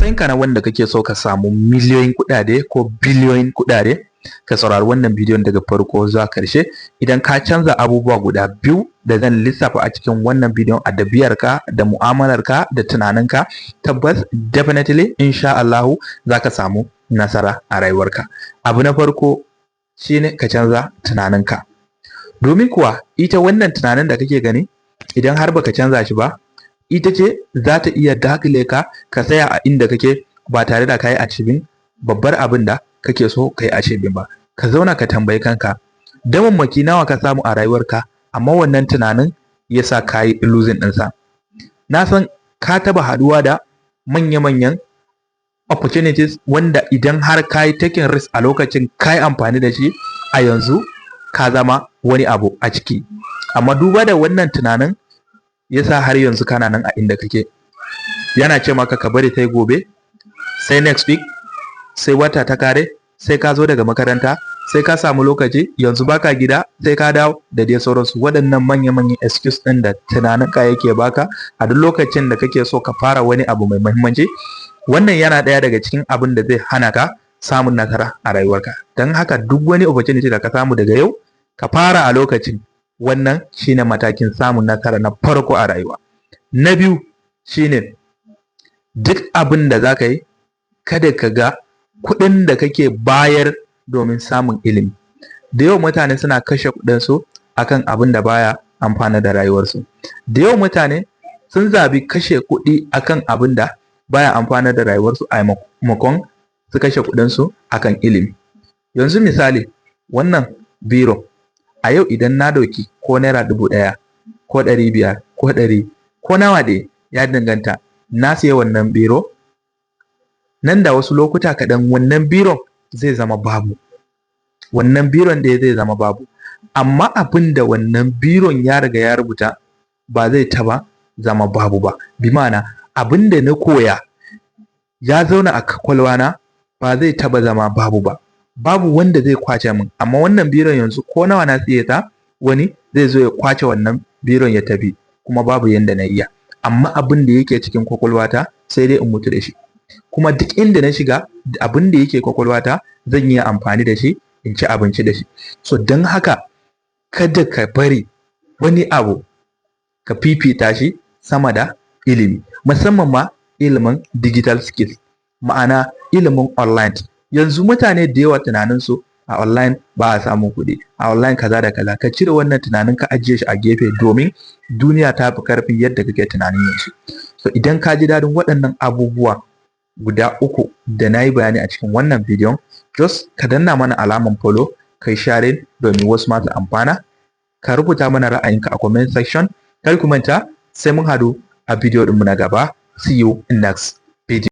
Matsayinka na wanda kake so ka samu miliyoyin kuɗaɗe ko biliyoyin kuɗaɗe, ka saurari wannan bidiyon daga farko zuwa ƙarshe. Idan ka canza abubuwa guda biyu da zan lissafa a cikin wannan bidiyon a ɗabi'arka da mu'amalarka da tunaninka, tabbas, definitely, insha Allahu za ka samu nasara a rayuwarka. Abu na farko shine ka canza tunaninka. Domin kuwa ita wannan tunanin da kake gani, idan har baka canza shi ba, ita ce za ta iya dakile ka, ka tsaya a inda kake ba tare da ka yi achieving babbar abin da kake so ka yi achieving ba. Ka zauna ka tambayi kanka, damammaki nawa ka samu a rayuwarka, amma wannan tunanin ya sa ka yi losing ɗinsa. Na san ka taɓa haɗuwa da manya-manyan opportunities wanda idan har ka yi taking risk a lokacin, ka yi amfani da shi, a yanzu ka zama wani abu a ciki. Amma duba da wannan tunanin ya sa har yanzu kana nan a inda kake. Yana ce maka ka bari sai gobe, sai next week, sai wata ta kare, sai ka zo daga makaranta, sai ka samu lokaci, yanzu baka gida, sai ka dawo, da dai sauransu. Waɗannan manya-manyan excuse ɗin da tunaninka yake baka a duk lokacin da kake so ka fara wani abu mai muhimmanci, wannan yana ɗaya daga cikin abin da zai hana ka samun nasara a rayuwarka. Don haka duk wani opportunity da ka samu daga yau, ka fara a lokacin. Wannan shine matakin samun nasara na farko a rayuwa. Na biyu shine duk abin da za ka yi, kada ka ga kuɗin da kake bayar domin samun ilimi. Da yawan mutane suna kashe kuɗinsu akan abin da baya amfana da rayuwarsu. Da yawan mutane sun zabi kashe kuɗi akan abin da baya amfana da rayuwarsu a maimakon su kashe kuɗinsu akan ilimi. Yanzu misali, wannan biro a yau, idan na ɗauki ko ₦1,000 ko 500 ko 100 ko nawa dai, ya danganta, na siya wannan biro, nan da wasu lokuta kaɗan wannan biron zai zama babu. Wannan biron ɗaya zai zama babu, amma abin da wannan biron ya riga ya rubuta ba zai taɓa zama babu ba. Bi ma'ana, abin da na koya ya zauna a kwakwalwana, ba zai taɓa zama babu ba, babu wanda zai kwace min. Amma wannan biron yanzu, ko nawa na siye ta, wani zai zo ya kwace wannan biron ya tafi, kuma babu yanda na iya. Amma abin da yake cikin kwakwalwata, sai dai in mutu da shi. Kuma duk inda na shiga, abin da yake kwakwalwata zan iya amfani da shi in ci abinci da shi. So don haka kada ka bari wani abu ka fifita shi sama da ilimi, musamman ma ilimin digital skills, ma'ana ilimin online. Yanzu mutane da yawa tunaninsu a online ba a samun kuɗi, a online kaza da kaza. Ka cire wannan tunanin, ka ajiye shi a gefe, domin duniya ta fi karfin yadda kake tunanin yanzu. So idan ka ji daɗin waɗannan abubuwa guda uku da na yi bayani a cikin wannan bidiyon, just ka danna mana alaman follow, kai sharing domin wasu ma su amfana, ka rubuta mana ra'ayinka a comment section. Kar ku manta, sai mun hadu a bidiyo ɗinmu na gaba. See you in next.